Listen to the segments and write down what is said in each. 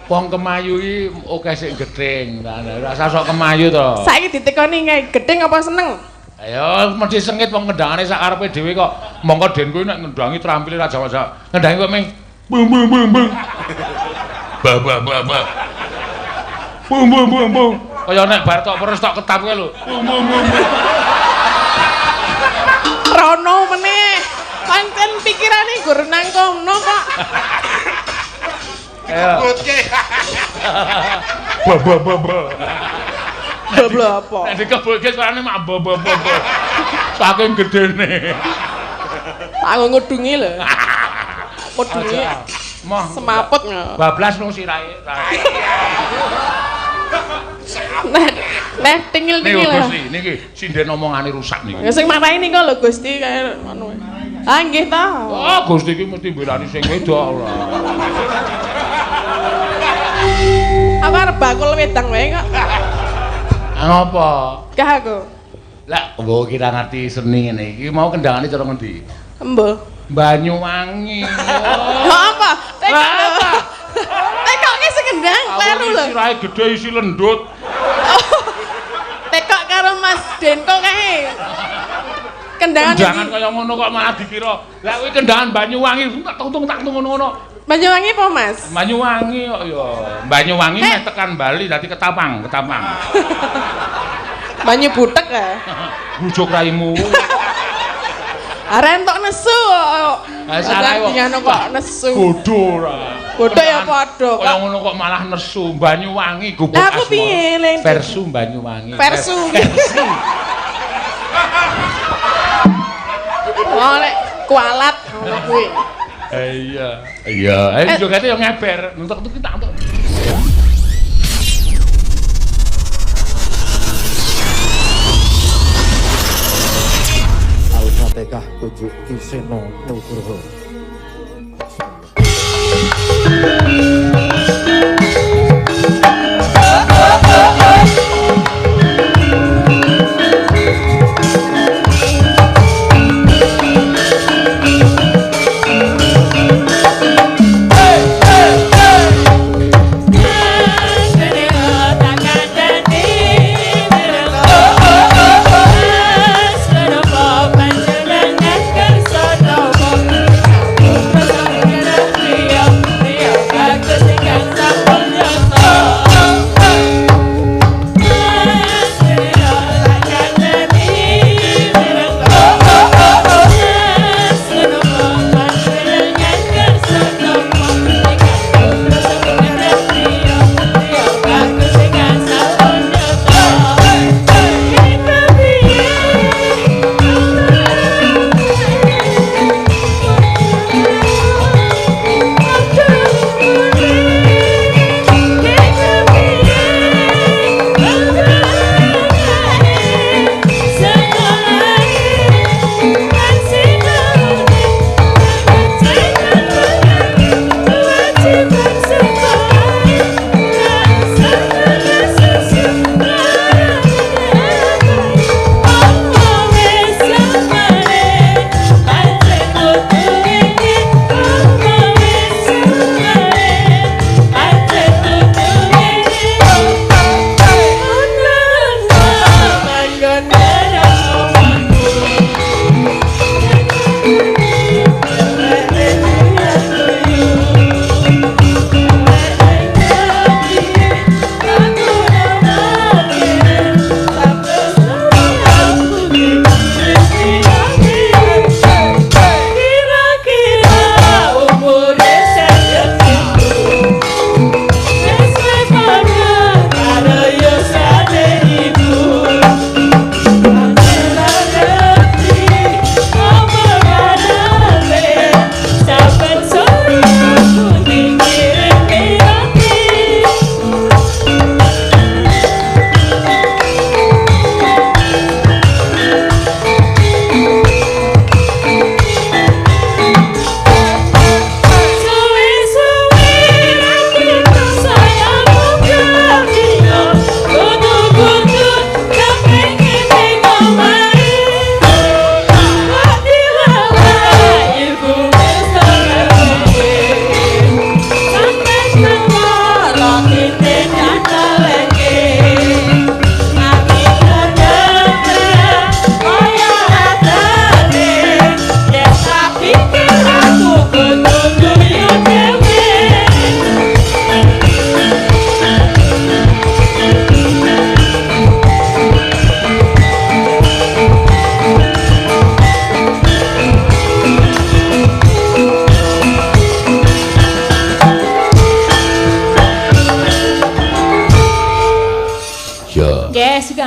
Wong kemayu iki akeh sing gething. Ora usah sok kemayu to. Saiki ditekoni kae gething apa seneng? Ayo mesti sengit wong kendangane sak karepe dhewe kok. Mongko den kuwi nek ngendangi trampile ra jawa-jawa. Ngendangi kok ming bung bung bung bung. Ba ba ba ba. Bung bung bung bung. Kaya nek bar tok peres tok ketap kae lho. Bung bung bung. Rono meneh. Pancen pikirane gur nang kono kok. Dikebutke. Ba ba ba ba. Ba apa? Nek dikebutke suarane mak ba ba ba. Saking gedene. Tak ngudungi lho. Ngudungi. Moh semaput. Bablas nang sirahe. Nah, nah tingil-tingil. Niku Gusti, niki sinden omongane rusak niki. Ya sing marahi niku lho Gusti kaya ngono. Ah nggih ta. Oh, Gusti iki mesti mbelani sing wedok ora. Aku arep bakul wedang wae kok. Ngopo? Gah aku. Lah, mbok kira ngerti seni ngene iki mau kendangane cara ngendi? Embuh. Banyuwangi. Lha apa? Apa? Tekoke sing kendang kleru lho. Sirahe gedhe isi lendut. Tekok karo Mas Denko kae. Kendangan kendangan kaya ngono kok malah dikira. Lah kuwi kendangan Banyuwangi tak tung tak tung ngono-ngono. Banyuwangi apa, Mas? Banyuwangi kok ya. Banyuwangi meh tekan Bali dadi Ketapang, Ketapang. Banyu butek ya. Bujuk raimu. Arek entuk nesu kok. Ha salah kok nesu. Bodho ora. Bodho ya padha kok. Kaya ngono kok malah nesu. Banyuwangi gubuk asmara. Lah aku piye le? Versu Banyuwangi. Versu. Oh nek kualat ngono kuwi. Iya. Iya, ayo jogete yo ngeber. Entuk tak entuk. Al-Fatihah tujuh Ki Seno Nugroho. Bagus.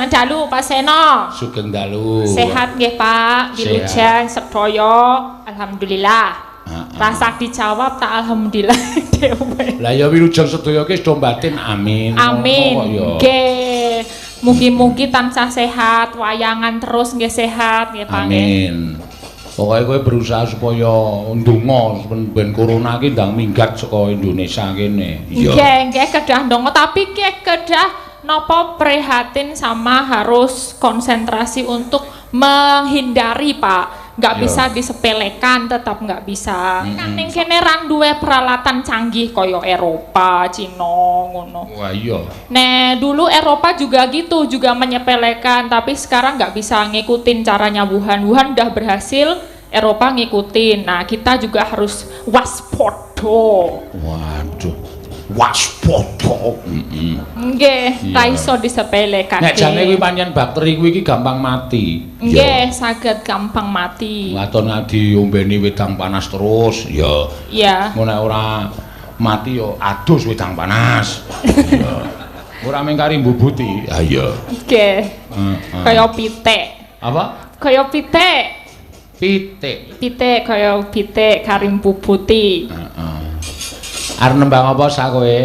Sugeng dalu Pak Seno. Sugeng dalu. Sehat nggih Pak, wilujeng sedaya. Alhamdulillah. Rasa dijawab tak alhamdulillah dhewe. Lah ya wilujeng sedaya ki wis do batin amin. Amin. Nggih. Mugi-mugi tansah sehat, wayangan terus nggih sehat nggih Pak. Amin. Pokoke kowe berusaha supaya ndonga ben corona ki ndang minggat saka Indonesia kene. Iya. Nggih, nggih kedah ndonga tapi ki kedah napa prihatin sama harus konsentrasi untuk menghindari Pak. Nggak bisa disepelekan, tetap nggak bisa. Kan ning kene ra duwe peralatan canggih kaya Eropa, Cina ngono. Wah iya. Nah, dulu Eropa juga gitu, juga menyepelekan, tapi sekarang nggak bisa ngikutin caranya Wuhan. Wuhan udah berhasil, Eropa ngikutin. Nah, kita juga harus waspada. Waduh. Waspada. Nggih, ra iso disepelekake. Nek jane kuwi pancen bakteri kuwi iki gampang mati. Nggih, saged gampang mati. Waton diombeni wedang panas terus, ya. Iya. Engko nek ora mati ya adus wedang panas. Iya. Ora mung kari mbubuti. Ha iya. Nggih. Kaya pitik. Apa? Kaya pitik. Pitik. Pitik kaya pitik kari mbubuti. Heeh. Arep nembang apa sak kowe?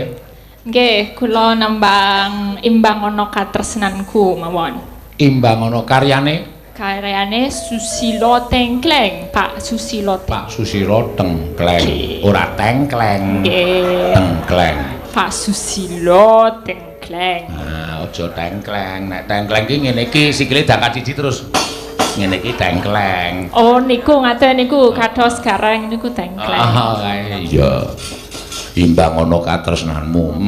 Nggih, kula nembang Imbang Ana Katresnanku mawon. Imbang Ana karyane? Karyane Susilo Tengkleng, Pak Susilo. Pak Susilo Tengkleng. Ora tengkleng. Nggih. Tengkleng. Pak Susilo Tengkleng. Nah, aja tengkleng. Nek tengkleng ki ngene iki sikile dangkat siji terus ngene iki tengkleng. Oh, niku ngaten niku kados gareng niku tengkleng. Ah, kae iya. Imbang ana katresnanmu.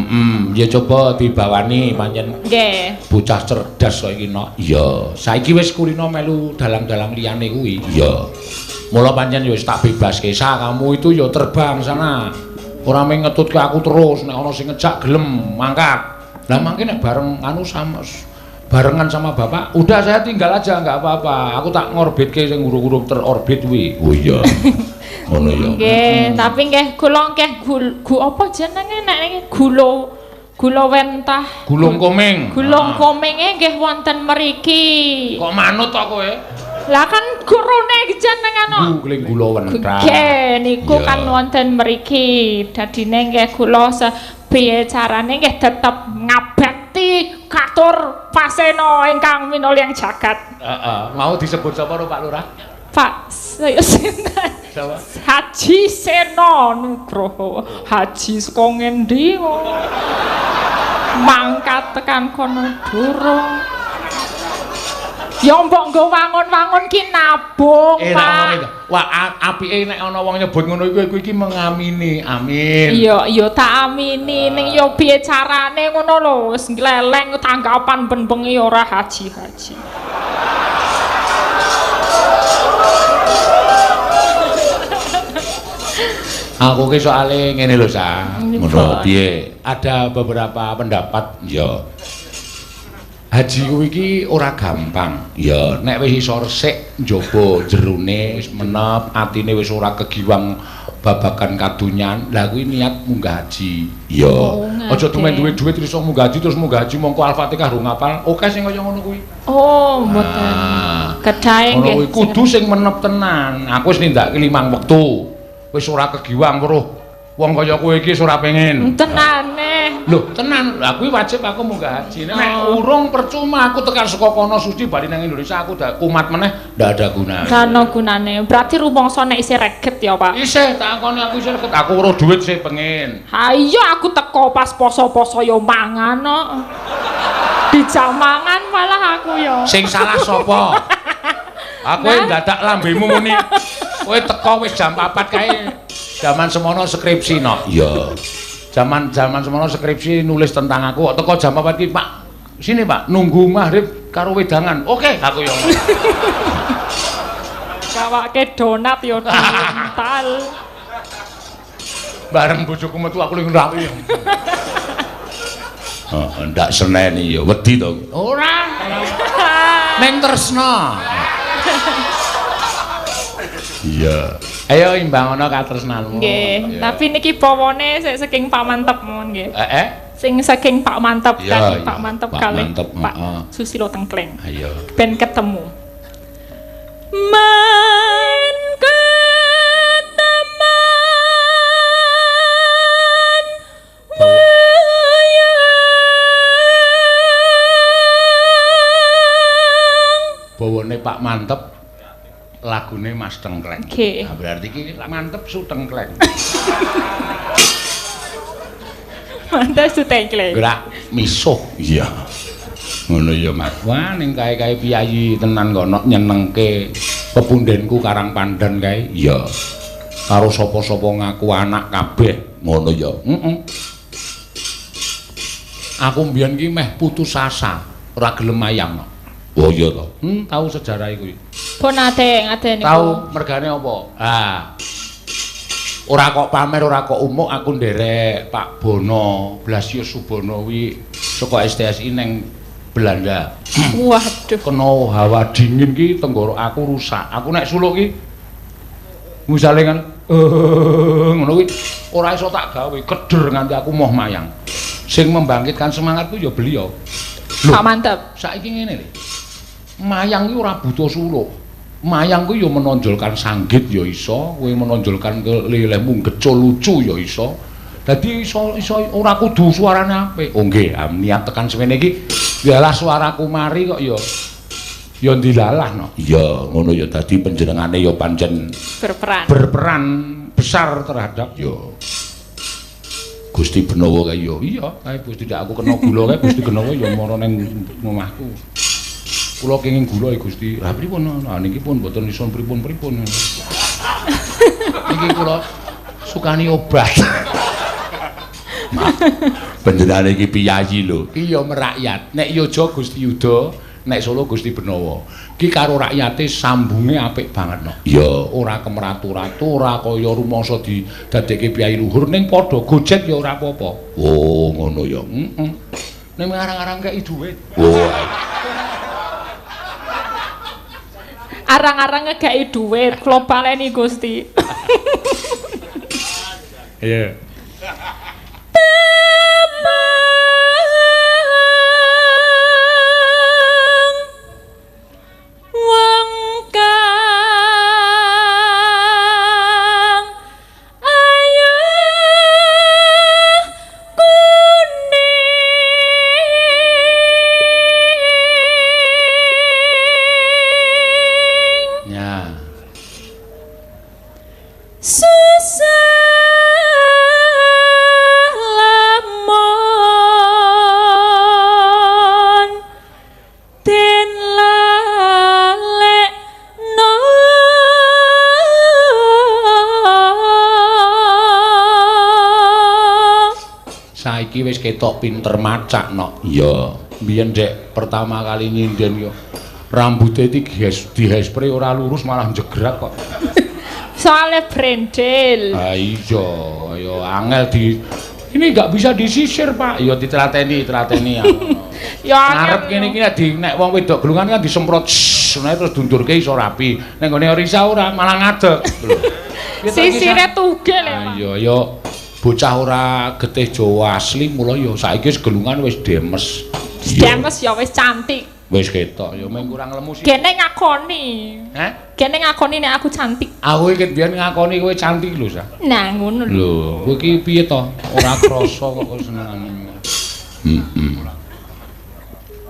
Ya coba dibawani pancen. Nggih. Bocah cerdas kok iki nok. Iya. Saiki wis kulino melu dalang-dalang liyane kuwi. Iya. Mula pancen ya wis tak bebaske. Sa kamu itu ya terbang sana. Ora mung ngetutke aku terus, nek ana sing ngejak gelem mangkat. Lah mangke nek bareng anu sama barengan sama bapak, udah saya tinggal aja nggak apa-apa. Aku tak ngorbitke sing guru-guru terorbit kuwi. Oh iya. Ngono ya. Nggih, tapi nggih kula nggih gu apa jenenge nek niki gula gula wentah. Gulung komeng. Gulung komenge nggih wonten mriki. Kok manut to kowe? Lah kan gurune jenengan kok. Guling gula wentah. Nggih, niku kan wonten mriki. Dadine nggih kula piye carane nggih tetep ngabekti katur Paseno ingkang minulyan jagat. Heeh, mau disebut sapa ro Pak Lurah? Pak sinten? Haji Seno Nugroho. Haji saka ngendi kok? Mangkat tekan kono durung. Ya mbok nggo wangun-wangun ki nabung, Pak. Wah, apike nek ana wong nyebut ngono iku iki mengamini. Amin. Iya, iya tak amini ning ya piye carane ngono lho, wis ngleleng tanggapan ben bengi ora haji-haji. Aku ki soale ngene lho, Sa. Ngono piye? Ada beberapa pendapat ya. Haji kuwi iki ora gampang. Ya, nek wis iso resik njaba jerone wis menep, atine wis ora kegiwang babagan kadonyan. Lah kuwi niat munggah haji. Ya. Aja tumen duwe dhuwit terus munggah haji terus munggah haji mongko Al-Fatihah rung ngapal. Oke sing kaya ngono kuwi. Oh, mboten. Kedahe nggih. Kudu sing menep tenan. Aku wis nindakake 5 wektu. Wis ora kegiwang weruh wong kaya kowe iki wis ora pengen. Tenane. Lho, tenan. Lah kuwi wajib aku munggah haji. Nek urung percuma aku tekan saka kono suci bali nang Indonesia aku dak kumat meneh ndak ada gunane. Ra ono gunane. Berarti rumangsa nek isih reget ya, Pak? Isih, tak akoni aku isih reget. Aku weruh dhuwit sih pengen. Ha iya aku teko pas poso-poso ya mangan kok. Dijak mangan malah aku ya. Sing salah sapa? Aku ndadak lambemu muni. Kowe teko wis jam 4 kae. Jaman semono skripsi no. Iya. Jaman semono skripsi nulis tentang aku kok teko jam 4 iki, Pak. Sini, Pak, nunggu maghrib karo wedangan. Oke, aku yo. Gawake donat yo diental. Bareng bojoku metu aku ling ngraki. Heeh, ndak seneni yo wedi to. Ora. Ning tresna. Iya. Ayo imbang ana katresnanmu. Nggih, tapi niki pawane sik saking pamantep mawon nggih. Heeh. Sing saking Pak Mantep ya, tadi, iya. Pak Mantep Pak kalih Mantep, Pak Susilo Tengkleng. Ayo. Ben ketemu. Men keteman wayang. Bawane Pak Mantep lagune Mas Tengkleng. Okay. Nah, berarti iki Mantep Su Tengkleng. Mantep Su Tengkleng. Gerak misuh. Iya. Ngono ya, Mas. Wah, ning kae-kae piyayi tenan kono nyenengke pepundenku Karang Pandan kae. Iya. Karo sapa-sapa ngaku anak kabeh. Ngono ya. Heeh. Aku mbiyen ki meh putus asa, ora gelem mayang. Oh iya to. Tahu sejarah iku. Pun nate ngaten niku. Tahu mergane apa? Ah. Ora kok pamer, ora kok umuk, aku nderek Pak Bono, Blasius Subono kuwi saka STSI neng Belanda. Waduh. Kena hawa dingin ki tenggorok aku rusak. Aku nek suluk ki misale kan ngono kuwi ora iso tak gawe, keder nganti aku moh mayang. Sing membangkitkan semangatku ya beliau. Lho, Pak Mantep. Saiki ngene lho. Mayang kuwi ora butuh suluk. Mayang kuwi ya menonjolkan sanggit ya iso, kowe menonjolkan lelehmu gecul lucu ya iso. Dadi iso iso ora kudu suarane apik. Oh nggih, niat tekan semene iki yalah suaraku mari kok ya ya ndilalah no. Iya, ngono ya dadi panjenengane ya pancen berperan. Berperan besar terhadap ya Gusti Benowo kae ya. Iya, kae Gusti ndak aku kena gula kae Gusti Benowo ya mara ning omahku. Kula kenging gula ya Gusti. Lah pripun? Lah niki pun mboten iso pripun-pripun. Niki kula sukani obat. Panjenengane iki piyayi lho. Ki ya merakyat. Nek Yojo Gusti Yuda, nek Solo Gusti Benowo. Ki karo rakyate sambunge apik banget no. Ya ora kemeratu-ratu, ora kaya rumangsa didadekke piyayi luhur ning padha gojek ya ora apa-apa. Oh, ngono ya. Heeh. Ning arang-arang kei dhuwit. Oh. Arang-arang ngekei dhuwit, kula baleni Gusti. Iya. Temang wong kang ayu kuning. Ya. Susah lamun den lalekno. Saiki wis ketok pinter macak no. Iya. Biyen dek pertama kali nyinden yo rambute iki dihespre ora lurus malah njegrak kok. Soalnya brendel. Ah iya, ya angel di ini nggak bisa disisir, Pak. Ya ditelateni, telateni ya. Ya ngarep kene iki nek di nek wong wedok gelungan kan disemprot shhh, terus dundurke iso rapi. Nek nggone Risa ora, malah ngadeg lho. Sisire tugel ya, Pak. Iya, ya bocah ora getih Jawa asli mula ya saiki wis gelungan wis demes. Demes ya wis cantik. Wis ketok ya mung kurang lemu sih. Gene ngakoni. Hah? Gene ngakoni nek aku cantik. Aku iki biyen ngakoni kowe cantik lho, Sa. Nah, ngono lho. Lho, kowe iki piye to? Ora krasa kok senengane. Heeh.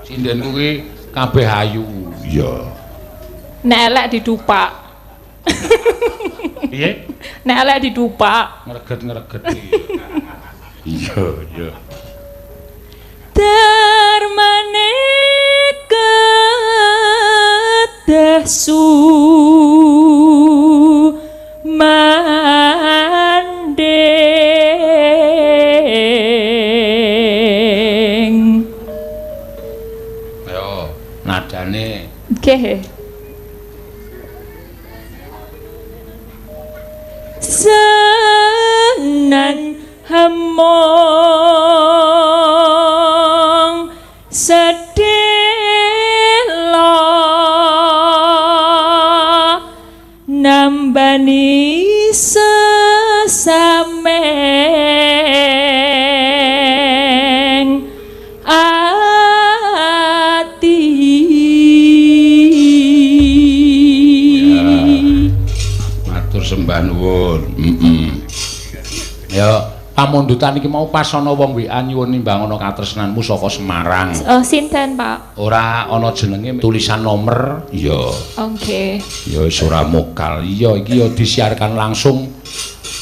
Sindenku ki kabeh ayu. Iya. Nek elek didupak. Piye? Nek elek didupak. Ngreget-ngreget iki. Iya, iya. Darmane kedah sumanding. Ayo, nadane. Nggih. Senan hemong sedela nambani sesamen. Pamundutan iki mau pas ana wong WA nyuwun nimbang ana katresnanmu saka Semarang. Sinten, Pak? Ora ana jenenge, tulisan nomor. Iya. Oke. Ya wis ora mokal. Iya, iki ya disiarkan langsung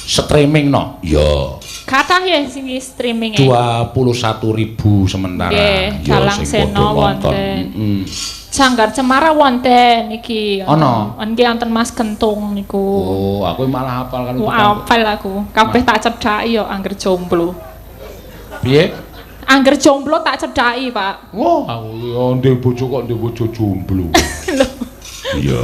streaming no. Iya. Kathah ya sing streaming e. 21.000 sementara. Nggih, Dalang Sena wonten. Heeh. Sanggar Cemara wonten iki. Ana. Nggih wonten Mas Kentung niku. Oh, aku malah hafal kan. Hafal aku. Kabeh tak cedhaki ya angger jomblo. Piye? Angger jomblo tak cedhaki, Pak. Wah, aku ya ndek bojo kok ndek bojo jomblo. Iya.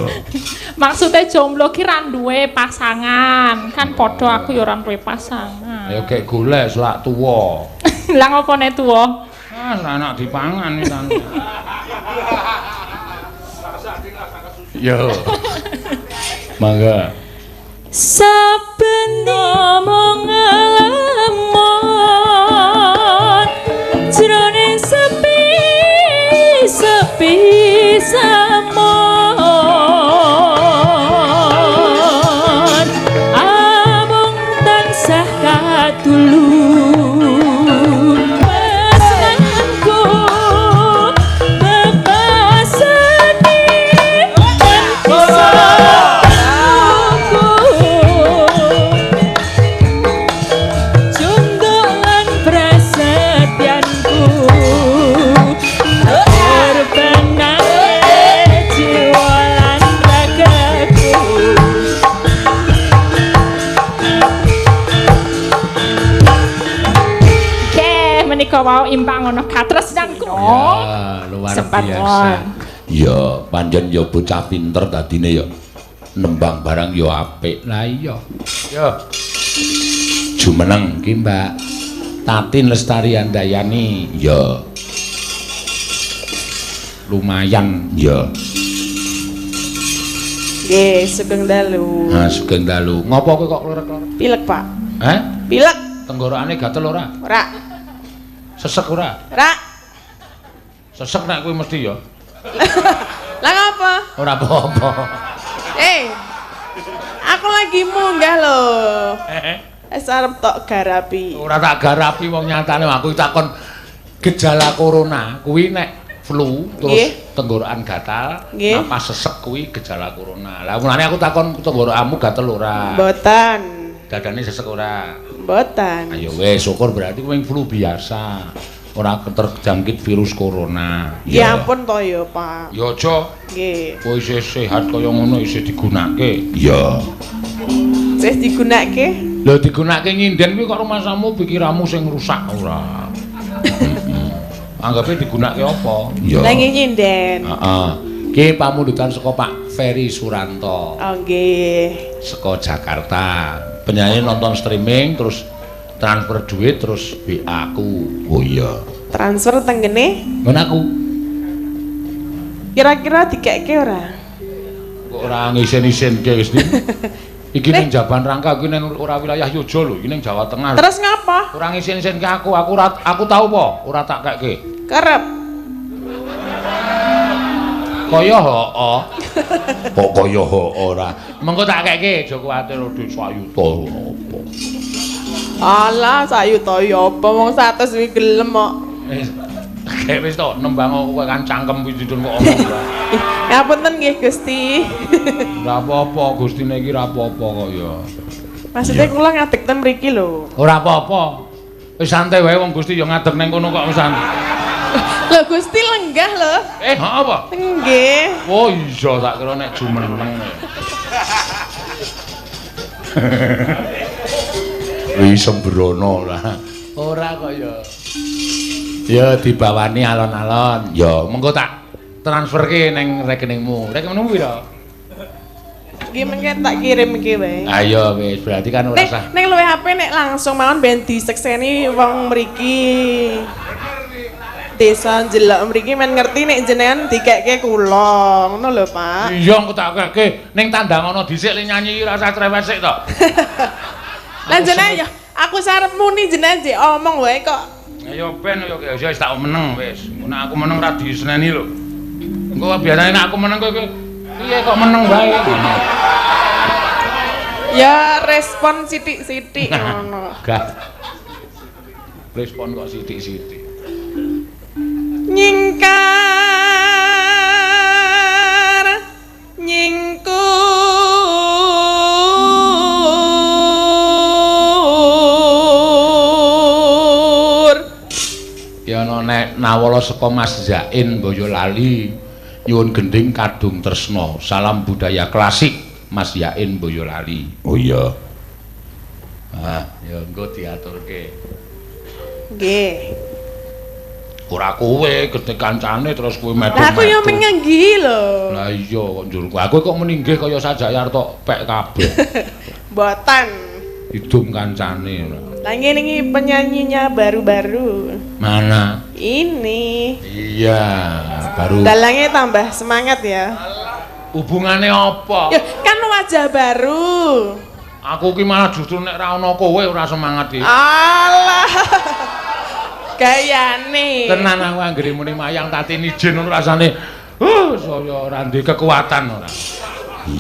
Maksudnya jomblo ki ra duwe pasangan. Kan padha aku ya ora duwe pasangan. Ayo gek golek selak tuwa. Lah ngopone tuwa? Ah, anak dipangan iki tan. Yo. Mangga. Saben omong ngelamun jroning sepi sepi samon amung tansah katulung pesanku bebasane pisanku junduk lan prasetyanku korbanane jiwa lan ragaku. Oke, menika wau imbang ana katresnanku. Ya, luar biasa. Ya, pancen ya bocah pinter dadine ya nembang barang ya apik. Lah iya. Ya. Jumeneng ki Mbak Tatin Lestari Handayani. Ya. Lumayan ya. Nggih, sugeng dalu. Ha, sugeng dalu. Ngopo kowe kok klorek-klorek? Pilek, Pak. Heh? Pilek. Tenggorokane gatel ora? Ora. Sesek ora? Ora. Sesek nek kowe mesti ya. Lah ngapa? Ora apa-apa. Aku lagi munggah lho. Wis arep tok garapi. Ora tak garapi wong nyatane aku takon gejala corona kuwi nek flu terus tenggorokan gatal, napas sesek kuwi gejala corona. Lah mulane aku takon tenggorokanmu gatel ora? Mboten. Dadane sesek ora? Mboten. Ayo wis syukur berarti kuwi flu biasa. Ora terjangkit virus corona. Ya ampun to ya, Pak. Ya aja. Nggih. Kowe isih sehat kaya ngono isih digunake. Iya. Isih digunake? Lho digunake nyinden kuwi kok rumasamu pikiranmu sing rusak ora. Anggape digunake apa? Iya. Lah nggih nyinden. Heeh. Ki pamundutan saka Pak Ferry Suranto. Oh nggih. Saka Jakarta. Penyanyi nonton streaming terus transfer duit terus WA aku. Oh iya. Transfer tenggene? Ngono aku. Kira-kira dikekke ora? Kok ora ngisen-isenke wis. Iki ning Jaban Rangka iki ning ora wilayah Yogya lho, iki ning Jawa Tengah. Terus ngapa? Ora ngisin-isinke aku, aku tau apa? Ora tak kekke. Kerep. Kaya heeh. Kok kaya heeh ora. Mengko tak kekke, aja kuwatir dhuwit sayuta apa. Alah, sayuta ya apa wong 100 kuwi gelem kok. Wis. Kayak wis to nembang kowe kan cangkem kuwi didun kok omong. Ngapunten nggih Gusti. Ora apa-apa, Gustine iki ora apa-apa kok ya. Maksudnya kula ngadeg ten mriki lho. Ora apa-apa. Wis santai wae wong Gusti ya ngadeg ning kono kok wis santai. Lho Gusti lenggah lho. Heeh apa? Nggih. Oh iya tak kira nek jumeneng. Wis sembrono lah. Ora kok ya. Ya dibawani alon-alon. Ya mengko tak transferke ning rekeningmu. Rekeningmu pira? Nggih mengke tak kirim iki wae. Ayo wis berarti kan ora usah. Ning luwih HP nek langsung mawon ben disekseni wong mriki. Desa njelok mriki men ngerti nek jenengan dikekke kula. Ngono lho, Pak. Iya engko tak kekke ning tandang ana dhisik le nyanyi ora usah cerewet sik to. Lah jenengan ya aku sarep muni jenengan jek omong wae kok. Ayo ben yo wis tak meneng wis. Nek aku meneng ra diseneni lho. Engko biasane nek aku meneng kowe piye kok meneng wae ngono. Ya respon sithik-sithik ngono. Gak. Respon kok sithik-sithik. Nyingkar nyingkur ya ana nek nawala saka Mas Zain Boyolali nyuwun gending Kadung Tresna. Salam budaya klasik Mas Zain Boyolali. Oh iya. Ah, ya engko diaturke. Nggih. Ora kowe gedhe kancane terus kowe metu. Lah aku yo meninggi lho. Lah iya kok njur. Aku kok meninggih kaya Sajayar tok pek kabeh. Mboten. Idung kancane ora. Lah ngene iki penyanyinya baru-baru. Mana? Ini. Iya, baru. Dalangnya tambah semangat ya. Hubungane apa? Ya, kan wajah baru. Aku ki malah justru nek ra ono kowe ora semangat iki. Alah. Gayane. Tenan aku anggere muni mayang Tatin ijen ngono rasane. Saya ora ndek kekuatan ora.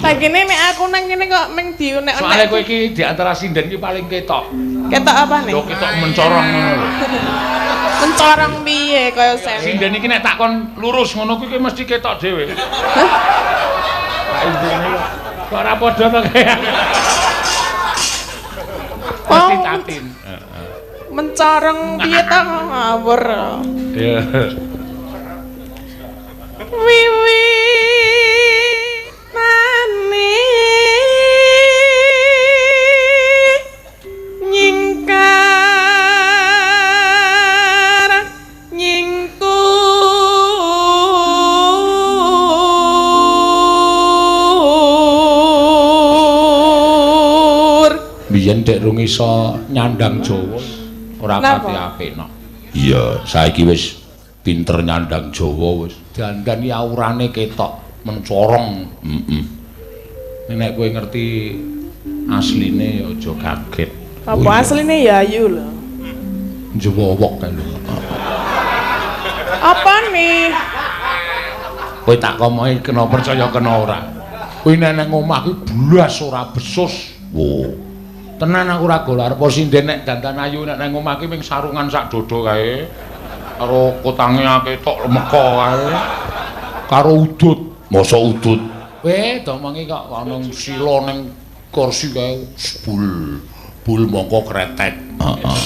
Lah kene nek aku nang kene kok meng diunek-unek. Soale kowe iki di antara sinden iki paling ketok. Ketok apa nih? Yo ketok mencorong ngono lho. Mencorong piye kaya sen. Sinden iki nek takon lurus ngono kuwi mesti ketok dhewe. Lah intine kok ora padha to kaya. Mesti Tatin. Mencorong piye to ngawur. Iya. Wiwi nane nyingkar nyingkur biyen dek rung iso nyandang Jawa ora pati apik no. Iya, saiki wis pinter nyandang Jawa wis. Dandan iki aurane ketok mencorong. Heeh. Nek kowe ngerti asline ya aja kaget. Apa asline ya ayu lho. Njewowok kae lho. Apa nih? Kowe tak komohi kena percaya kena ora. Kuwi nek nang omah kuwi blas ora besus. Wo. Tenan aku ora gol arep sinden nek dandan ayu nek nang omah ki ming sarungan sak dodo kae. Karo kotange akeh tok lemeka kae. Karo udut, mosok udut. Weh, domongi kok ana sila ning kursi kae bul. Bul mongko kretek. Heeh.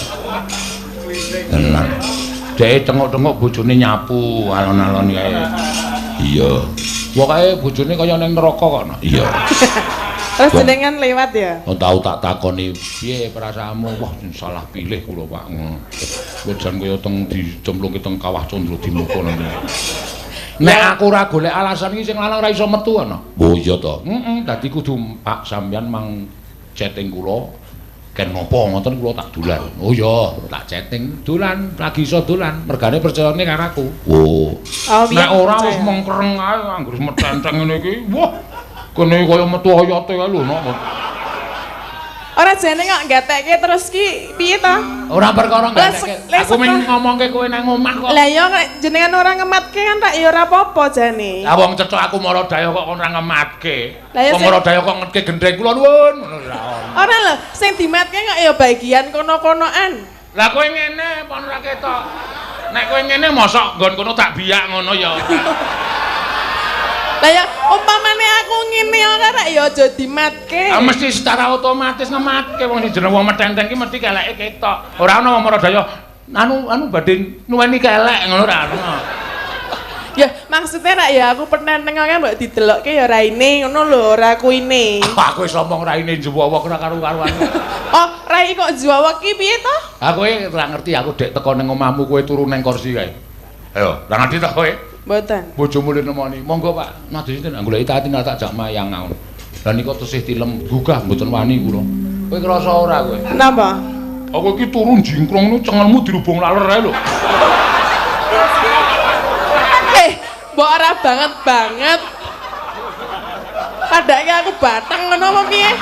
Tenan. Dhek tengok-tengok bojone nyapu alon-alon kae. Iya. Pokoke bojone kaya ning neraka kok. Iya. Terus jenengan lewat ya? Oh, tau tak takoni, piye perasaanmu? Wah, salah pilih kula, Pak. Kowe jan kaya teng dicemplungke teng kawah Candra Dimuka nang. Nek aku ora golek alasan iki sing lanang ora iso metu ana. Oh iya to. Heeh, dadi kudu Pak sampeyan mang chatting kula ken napa ngoten kula tak dolan. Oh iya, tak chatting dolan, lagi iso dolan. Mergane percayane karo aku. Oh. Nek ora wis mengkereng ae anggere metenteng ngene iki. Wah. Kene kaya metu oyote kae lho nok. Ora jane kok gatekke terus ki piye to? Ora perkara gatekke. Aku mung ngomongke kowe nang omah kok. Lah iya jenengan ora ngematke kan tak ya ora apa-apa jane. Lah wong cethok aku maradaya kok ora ngematke. Wong maradaya kok ngetke gendheng kula nuwun ngono ra ono. Ora lho, sing dimatke kok ya bagian kono-konoan. Lah kowe ngene apa ora ketok? Nek kowe ngene mosok nggon kono tak biyak ngono ya. Lah ya umpamane aku ngene ora rek ya aja dimatke. Ah mesti secara otomatis ngematke wong sing jeneng wong metenteng ki mesti keleke ketok. Ora ana wong maradaya anu badhe nuweni kelek ngono ora ana. Ya maksudnya rek ya aku petenteng kan mbok didelokke ya raine ngono lho ora kuine. Aku wis omong raine njewowok ora karu-karuan. Oh, rai kok njewowok ki piye to? Aku ora ngerti aku dek teko ning omahmu kowe turu ning kursi kae. Ayo, ora ngerti ta kowe? Mboten. Bojomu le nemoni. Monggo Pak, nadhe sinten goleki Tatin tak jak mayang ngono. Lah nika tesih tilem gugah mboten wani kula. Kowe krasa ora kowe? Napa? Aku iki turu jingkrong nu cengelmu dirubung laler ae lho. Mbok ora banget banget. Padake aku batang ngono apa piye?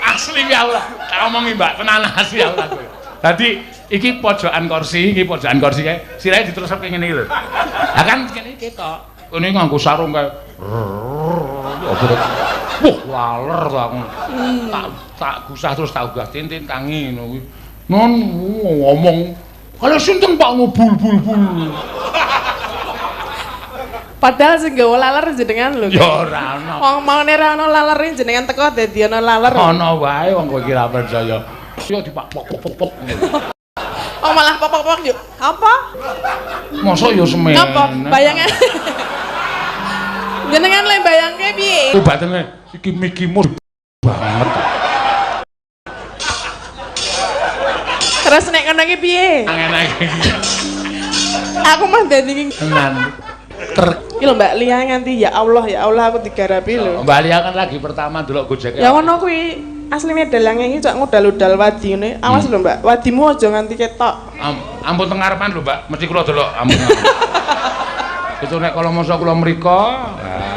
Asli ya Allah. Tak omongi Mbak, tenan asli ya Allah kowe. Dadi iki pojokan kursi, iki pojokan kursi kae. Sirahe diterusake ngene iki lho. Lah kan kene ketok. Kene nganggo sarung kae. Apa to? Wah, laler to aku. Tak gusah terus tak ugah tintin tangi ngono kuwi. Non ngomong kalau sinten Pak ngobul bul bul. Padahal sing gawa laler jenengan lho. Ya ora ana. Wong maune ora ana lalere jenengan teko dadi ana laler. Ana wae wong kowe iki ra percaya. Yo dipak pok pok pok. Oh malah pok pok pok yuk. Apa? Mosok yo semene. Napa? Bayangan. Jenengan le bayangke piye? Ku batene iki mikimu banget. Terus nek ngono iki piye? Enak iki. Aku mah dadi tenan. Iki lho Mbak Lia nganti ya Allah aku digarapi lho. Mbak Lia kan lagi pertama ndelok Gojek. Ya ngono kuwi asline dalange iki cok ngudal-udal wadi ngene. Awas lho Mbak, wadimu aja nganti ketok. Ampun teng ngarepan lho Mbak, mesti kula delok ampun. Itu nek kala masa kula mriko.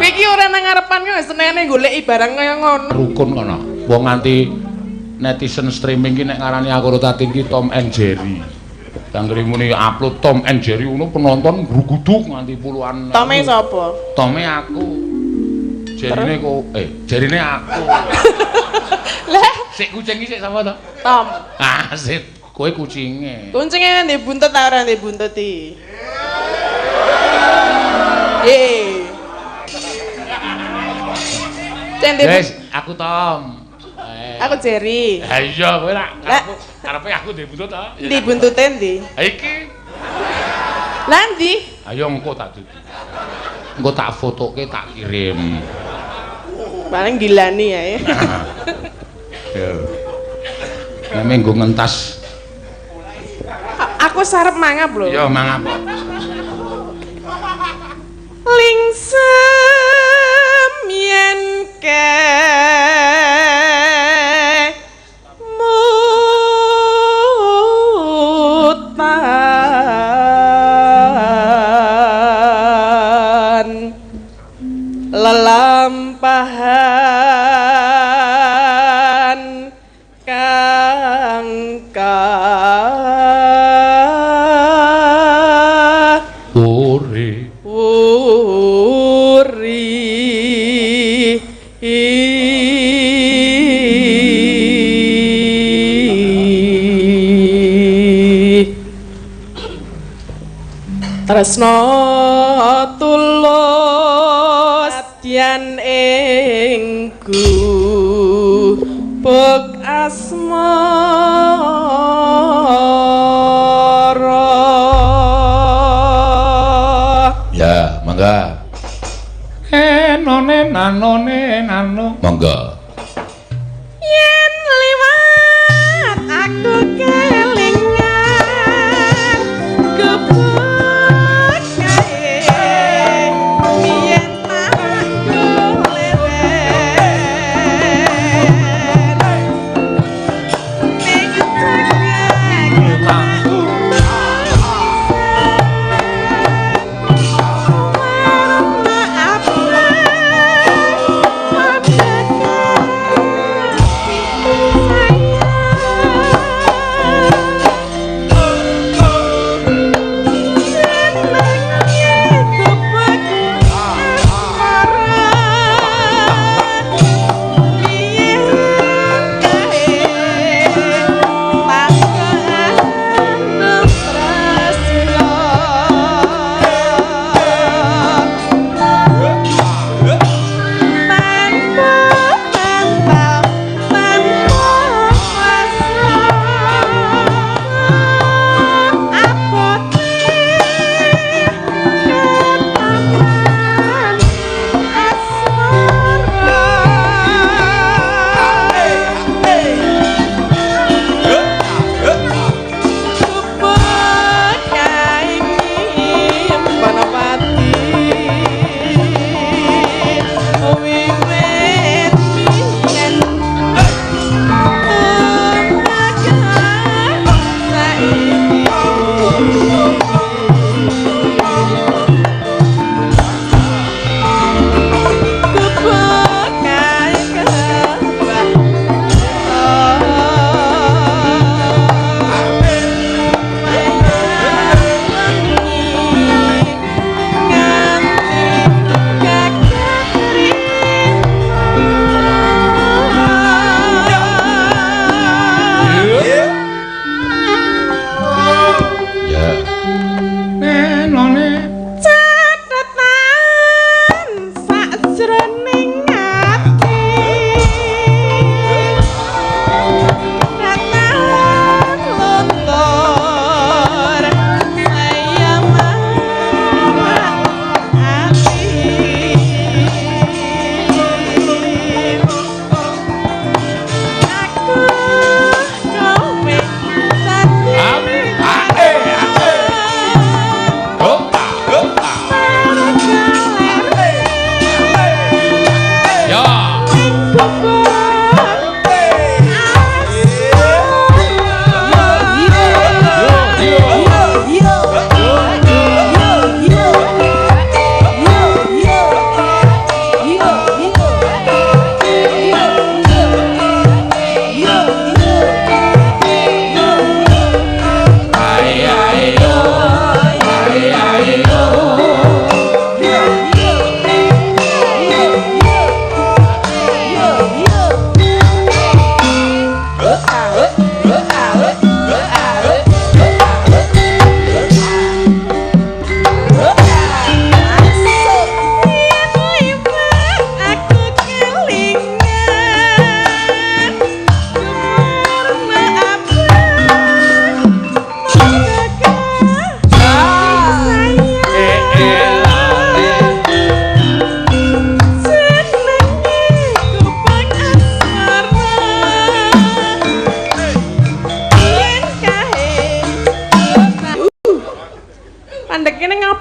Kowe iki ora nang ngarepan kok senengane goleki barang kaya ngono. Rukun kono. Wong nganti netizen streaming ki nek ngarani aku Tatin ki Tom and Jerry. Tanggere muni upload Tom and Jerry ngono penonton gruguduk nganti puluhan. Tome sapa? Tome aku. Jerine kok jerine aku. Lah, sik kucing iki sik sapa to? Tom. Ah, sik kowe kucinge. Kucinge ndek buntut ta ora ndek buntut iki? Ye. Wes, aku Tom. Aku Jerry. Ha iya kowe rak karepe aku ndek buntut ta? Ndi buntute ndi? Ha iki. Lah ndi? Ayo engko tak dudu. Engko tak fotoke tak kirim. Paling gilani ya. Ya. Nek nggo ngentas. Aku sarep mangap lho. Ya mangap. Lingsem yen ke mutan lelampahan kang uri uri tresno tulus yen ing gubuk asmara. Ya, mangga. Enone nanone nano. Mangga. Yen liwat aku kelingan gubuk kae yen aku leren ning aku maaf.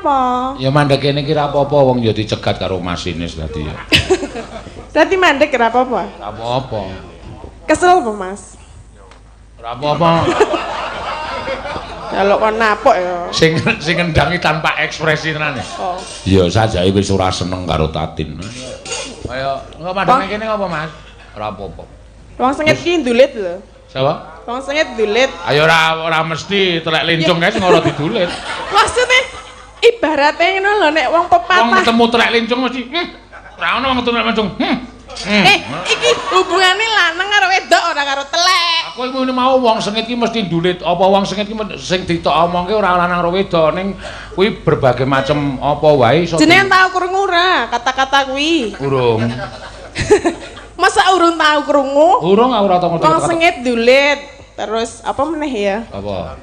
ngapa? Ya mandek kene iki ra apa-apa wong ya dicegat karo masinis dadi ya. Dadi mandek ora apa-apa? Ora apa-apa. Kesel apa, Mas? Ora apa-apa. Kalau kon napok ya. Sing sing ngendangi tanpa ekspresi tenan. Oh. Ya sajake wis ora seneng karo Tatin. Kaya engko mandek kene ngapa, Mas? Ora apa-apa. Wong sengit ki ndulit lho. Sapa? Wong sengit ndulit. Ayo ora mesti telek lincung kae sing ora didulit. Maksudnya ibaratnya ngono lho nek wong pepatah. Wong ketemu telek lincung mesti ora ono wong ketemu telek lincung. Iki hubungane lanang karo wedok ora karo telek. Aku iki mau wong sengit ki mesti ndulit. Apa wong sengit ki sing ditok omongke ora lanang karo wedok ning kuwi berbagai macam apa wae iso. Jenengan tau krungu ora kata-kata kuwi? Urung. Masa urung tau krungu? Urung aku ora tau ngerti. Wong sengit ndulit. Terus apa meneh ya? Apa?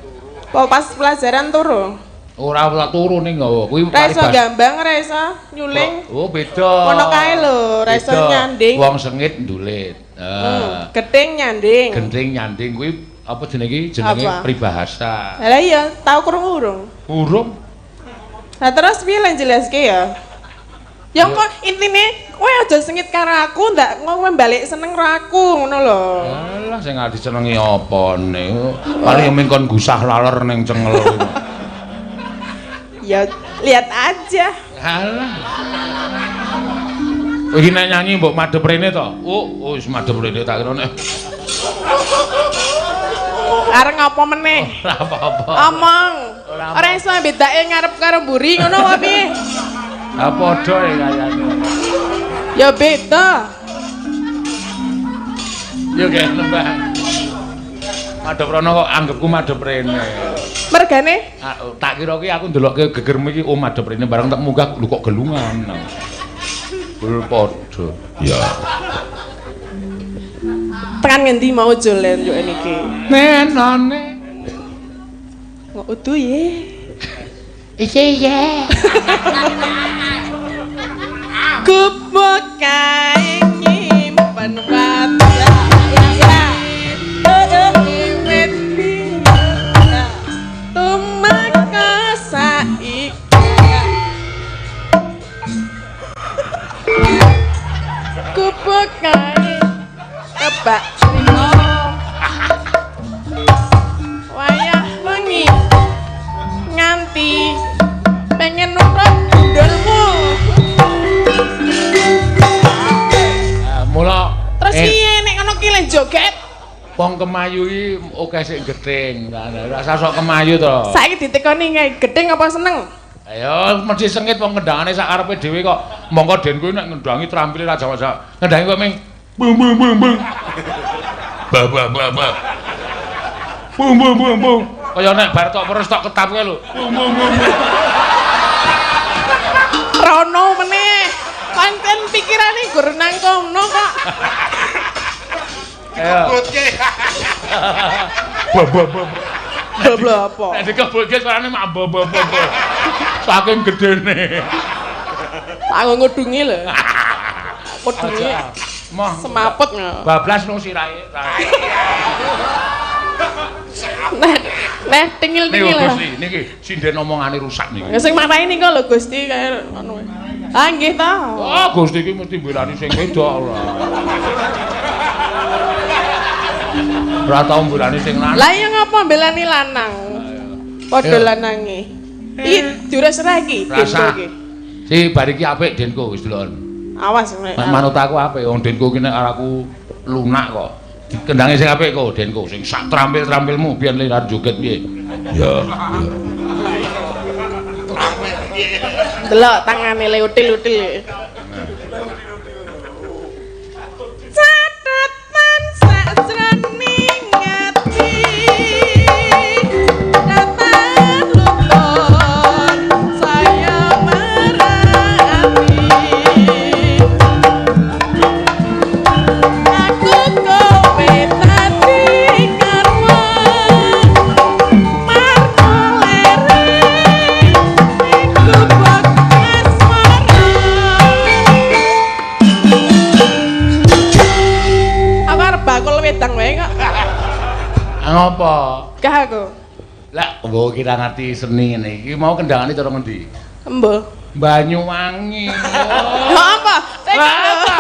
Apa pas pelajaran turu? Ora ora turu ning nggawa. Kuwi ora iso gambang, ora iso nyuling. Oh, beda. Ngono kae lho, ora iso nyanding. Wong sengit ndulit. Heeh. Gething nyanding. Genting nyanding kuwi apa jenenge iki? Jenenge peribahasa. Lah iya, tau krungu urung? Urung. Lah terus piye lan jelaske ya? Ya kok intine kowe aja sengit karo aku, ndak kowe balik seneng karo aku ngono lho. Alah sing arep disenengi apane? Paling yo mung kon gusah laler ning cengel. Ya lihat aja. Alah. Iki nek nyanyi mbok madhep rene to? Oh, wis madhep rene tak kira nek. Arep ngapa meneh? Ora apa-apa. Omong. Ora iso bedake ngarep karo mburi ngono apa piye? Ha padha ya kayane. Ya beda. Yo kaya nembang. Madhep rono kok anggepku madhep rene. Mergane? Tak kira ki aku ndelokke gegermu iki oh madhep rene bareng tak munggah lho kok gelungan. Bul padha. Ya. Tekan ngendi mau jolen yo niki? Nenone. Kok udu ye. Isih ye. Gubuk kae nyimpen wajah. Gubuk kae kebak trimo wayah wengi nganti pengen nurut gundulmu. Mula terus piye nek ngono ki le joget? Wong kemayu iki akeh sing gething. Ora usah sok kemayu to. Saiki ditekoni kae gething apa seneng? Ayo mesti sengit wong ngendangane sak karepe dhewe kok. Mongko den kuwi nek ngendangi trampile ra jawa-jawa. Ngendangi kok ming bung bung bung bung. Ba ba ba ba. Bung bung bung bung. Kaya nek bar tok peres tok ketap kae lho. Bung bung bung. Rono meneh. Pancen pikirane gur nang kono kok. Dikebutke. Ba ba ba. Blok apa? Nek dikebutke suarane mak ba ba ba. Saking gedene. Tak ngudungi lho. Kudungi. Moh semaput ngono. Bablas nang sirahe. Nah, nah tingil-tingil. Niku Gusti, niki sinden omongane rusak niki. Sing marahi niku lho Gusti kaya ngono. Ah nggih ta. Oh, Gusti iki mesti mbelani sing wedok ora. Ora tau mbelani sing lanang. Lah iya ngapa mbelani lanang? Padha lanange. Iki diures ra iki Denko iki. Si bar iki apik Denko wis deloken. Awas nek manut aku apik wong Denko ki nek aku lunak kok. Dikendangi sing apik kok Denko sing sak trampil-trampilmu biyen le joget piye. Ya. Delok tangane le util-util. Catatan sakjroning ati. Datan luput saya merati. Aku kowe tadi karwa marko lere gubuk asmara. Aku arep bakul wedang wae kok. Ngopo? Gah aku. Lah, mbok kira ngerti seni ngene iki mau kendangane cara ngendi? Embo. Banyuwangi. Oh. Apa? Apa?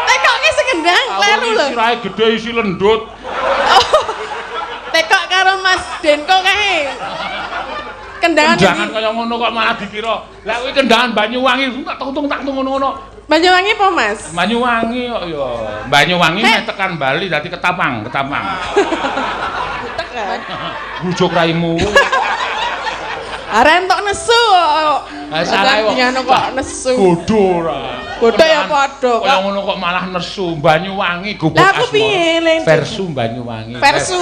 Tekok ki sing ngendang kleru lho. Sirahe gedhe isi lendut. Tekok karo Mas Denko kae. Kendangan kendangan kaya ngono kok malah dikira. Lah kuwi kendangan Banyuwangi tak tung tak tung ngono-ngono. Banyuwangi apa, Mas? Banyuwangi kok ya. Banyuwangi meh tekan Bali dadi Ketapang, Ketapang. Tekan. Bujuk raimu. Arek entuk nesu kok. Ha salah kok nesu. Bodho ora. Bodho ya padha. Kaya ngono kok malah nesu. Banyuwangi gubuk asmara. Lah aku piye le? Versu Banyuwangi. Versu.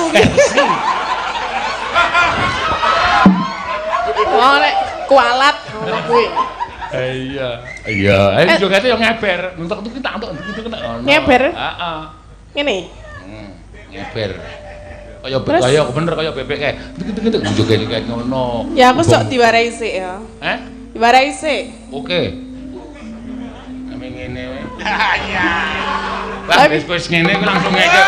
Oh nek kualat ngono kuwi. Iya. Iya, ayo jogete yo ngeber. Entuk iki tak entuk iki ngono. Ngeber? Heeh. Ngene. Ngeber. Kaya kaya bener kaya bebek kae. Tuk jogete kae ngono. Ya aku sok diwarai sik ya. Heh? Diwarai sik. Oke. Ame ngene wae. Iya. Lah wis wis ngene kuwi langsung ngeke.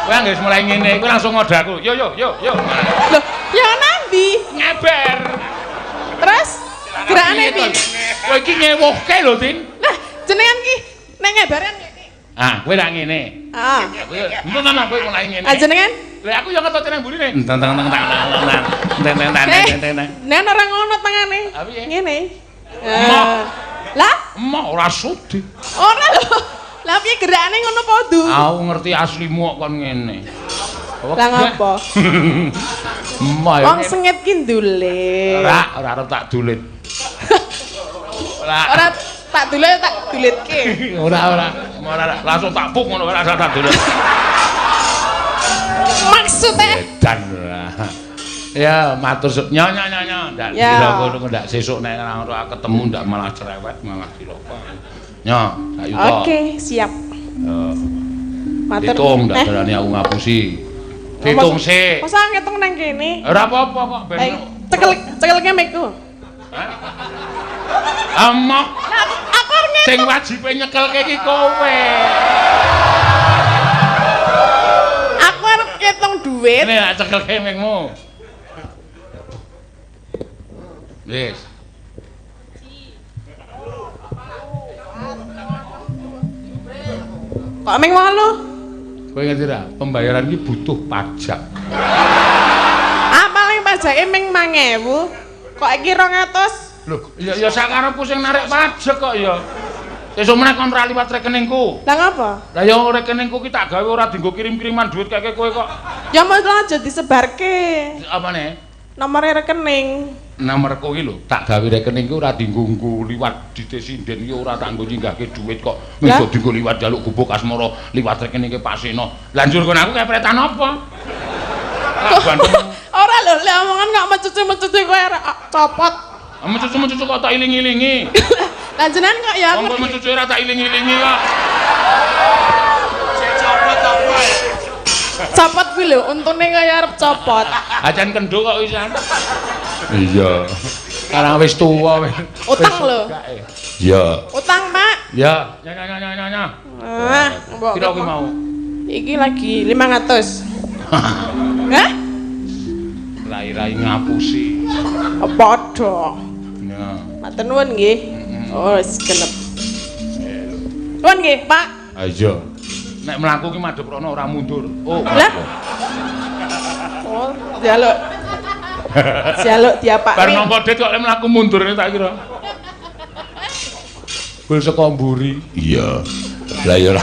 Kowe anggere mulai ngene kuwi langsung ngode aku. Yo yo yo yo. Loh, ya nanti ngeber. Terus gerakane piye? Kowe iki ngewuhke lho, Tin. Lah, jenengan ki nek ngebaran ngene. Ah, kowe ra ngene. Heeh. Kowe enten kowe mulai ngene. Ah, jenengan? Lah aku yo ngetut nang mburine. Teng teng teng teng teng teng teng teng teng. Nen ora ngono tangane. Ngene. Lah, emoh ora sudi. Ora lho. Lah piye gerakane ngono padha? Aku ngerti aslimu kok kon ngene. Lah ngopo? Emoh. Wong sengit ki ndulit. Ora, ora arep tak dulit. Ora. Ora tak dulit tak dulitke. Ora, ora. Ora langsung tak puk ngono ora tak dulit. Maksudnya edan ora. Ya matur nyo nyo nyo nyo ndak dikira ngono ndak sesuk nek ora ketemu ndak malah cerewet malah cilaka. Nyo, sak yuta. Oke, siap. Matur. Hitung ndak berani aku ngapusi. Hitung sik. Masa ngitung nang kene? Ora apa-apa kok ben. Cekelke mikku. Hah? Amoh. Aku arep ngitung. Sing wajibe nyekelke iki kowe. Aku arep ngitung duit. Ini tak cekelke mikmu. Wis. Kok ming 8? Kowe ngerti ra? Pembayaran iki butuh pajak. Ah, paling pajake ming 5.000. Kok iki 200? Lho, ya ya sakarepku sing narik pajak kok ya. Sesuk meneh kon ora liwat rekeningku. Lah ngapa? Lah ya rekeningku ki tak gawe ora dienggo kirim-kiriman duit keke kowe kok. Ya mau aja disebarke. Apane? Nomore rekening. Nomorku iki lho, tak gawe rekeningku ora dienggo nggo liwat dite sinden iki ora tak nggo nyinggahke duit kok. Wis dienggo liwat jaluk gubuk asmara liwat rekeningke Pak Seno. Lah njur kon aku kepretan apa? Ora lho, lek omongan kok mecucu-mecucu kowe copot. Mecucu-mecucu kok tak iling-ilingi. Lah jenengan kok ya aku. Wong mecucu ora tak iling-ilingi kok. Sing copot apa? Copot kuwi lho, untune kaya arep copot. Ajan kendho kok wisan. Iya. Karang wis tuwa wis. Utang lho. Iya. Utang, Pak. Iya. Nya nya nya nya nya. Ah, mbok. Piro kuwi mau? Iki lagi 500. Hah? Rai-rai ngapusi. Padha. Ya. Matur nuwun nggih. Oh, wis genep. Nuwun nggih, Pak. Ha iya. Nek mlaku ki madhep rono ora mundur. Oh. Lah. Oh, njaluk. Njaluk diapakne. Bar nampa dit kok lek mlaku mundur tak kira. Bul saka mburi. Iya. Lah ya ora